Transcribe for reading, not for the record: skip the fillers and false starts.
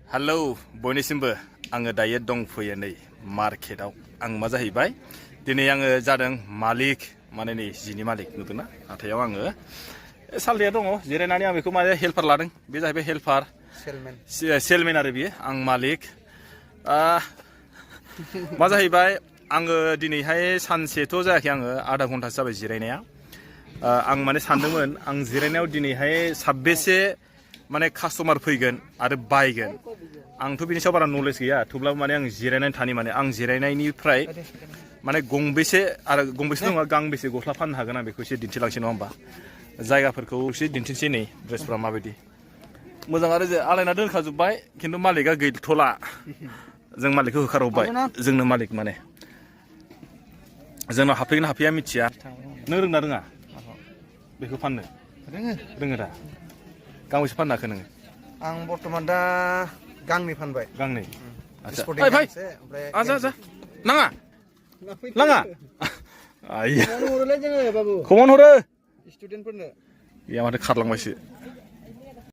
hello बयनिसिमबो आङो दायो दंफैयो नै मार्केटाव आं मा जाहैबाय दिनै आङो जादों मालिक माने नै जिनि मालिक नुदोंना हाथायाव आङो सालदाया दङ जिरायनानै आं बेखौ माने हेल्पार लादों बे जाहैबाय हेल्पार सेलमेन आरो बियो आं मालिक मा जाहैबाय आङो दिनैहाय सानसेथ' जायाखै आङो आधा घन्टासो जाबाय जिरायनाया आं माने सानदोंमोन आं जिरायनायाव दिनैहाय साबेसे माने कास्टमार फैगोन आरो बायगोन आंथ' बिनि सायाव बारा नलेज गैया थेवब्लाबो माने आं जिरायनानै थानि माने आं जिरायनायनिफ्राय माने गंबेसे आरो गंबेसे नङा गांबेसे गस्ला फाननो हागोन आं बेखौ एसे दिन्थिलांसै नङा होमबा जायगाफोरखौ एसे दिन्थिनोसै नै ड्रेसफ्रा माबायदि मोजां आरो आलायना दोनखाजोब्बाय खिन्थु मालिकआ गैथ'ला जों मालिकखौ होखारहरबाय जोंनो मालिक माने जोंनाव हाबफैगोन हाबफैया मिथिया नों रोंना रोङा बेखौ फाननो रोङो दा गांबेसे फाननो हाखो नोङो आं बर्तमान दा गांनै फानबाय गांनै आच्छा फै आजा नाङा लाङा खमन हरो स्टुडेन्टफोरनो गैया माथो खारलांबायसो